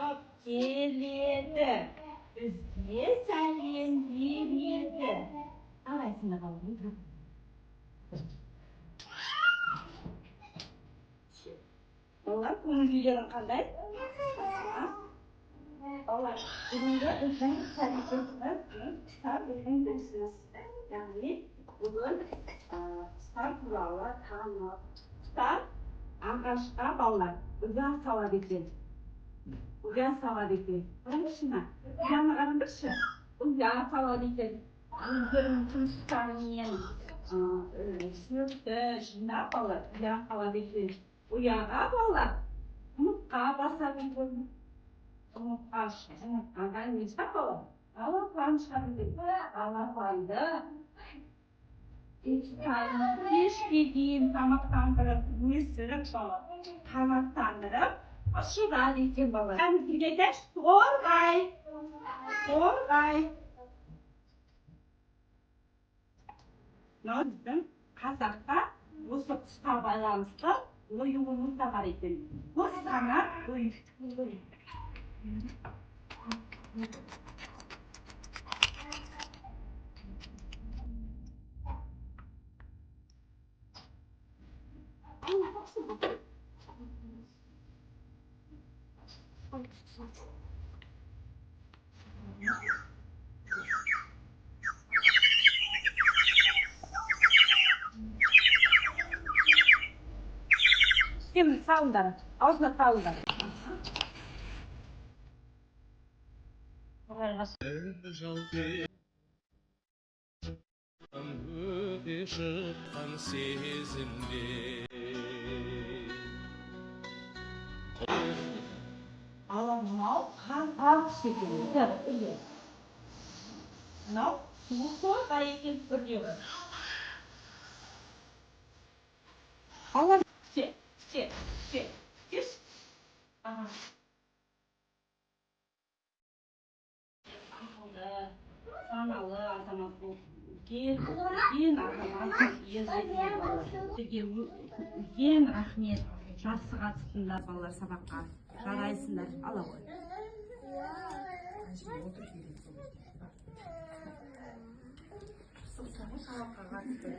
Ұшып келеді, бізге сәлем береді. Қалайсыңдар, балалар? Балалар, көңіл күйлерің қандай? Балалар, бүгінгі біздің іс-әрекетіміз құстар біздің досымыз. Яғни бүгін құстар туралы танып. Құстар ағашқа, балалар, ұя салады екен. Ұя салады екен. Қараңызшы, мына ұяны қараңдаршы. Ұя салады екен. Өздерінің тұмсықтарымен шөпті жинап, балалар, ұя салады екен. Ұяға, балалар, жұмыртқа басады екен. Жұмыртқадан не шығады, балалар? Балапан шығады екен. Балапанды кешке дейін тамақтандырып, өсіріп, балалар, қанаттандырып ұшырады екен, балалар. Бәріміз бірге айтайықшы: торғай, торғай. Мынау біздің қазақта осы құсқа байланысты оюымыз да бар екен. Құс қанат ою. Кем салыңдар, аузына салыңдар. Өте шыққан сезімде. Ал мынау қан құс екен. Мынау сұлу торғай екен біреуі. Алла, все, все, все, все. Ақылды, саналы азамат болып, үлкен, үлкен азамат болып ер жетіңдер, балалар. Сіздерге үлкен рахмет. Жақсы қатыстыңдар, балалар, сабаққа. Жарайсыңдар. Ала ғой. Сабаққа қатысты.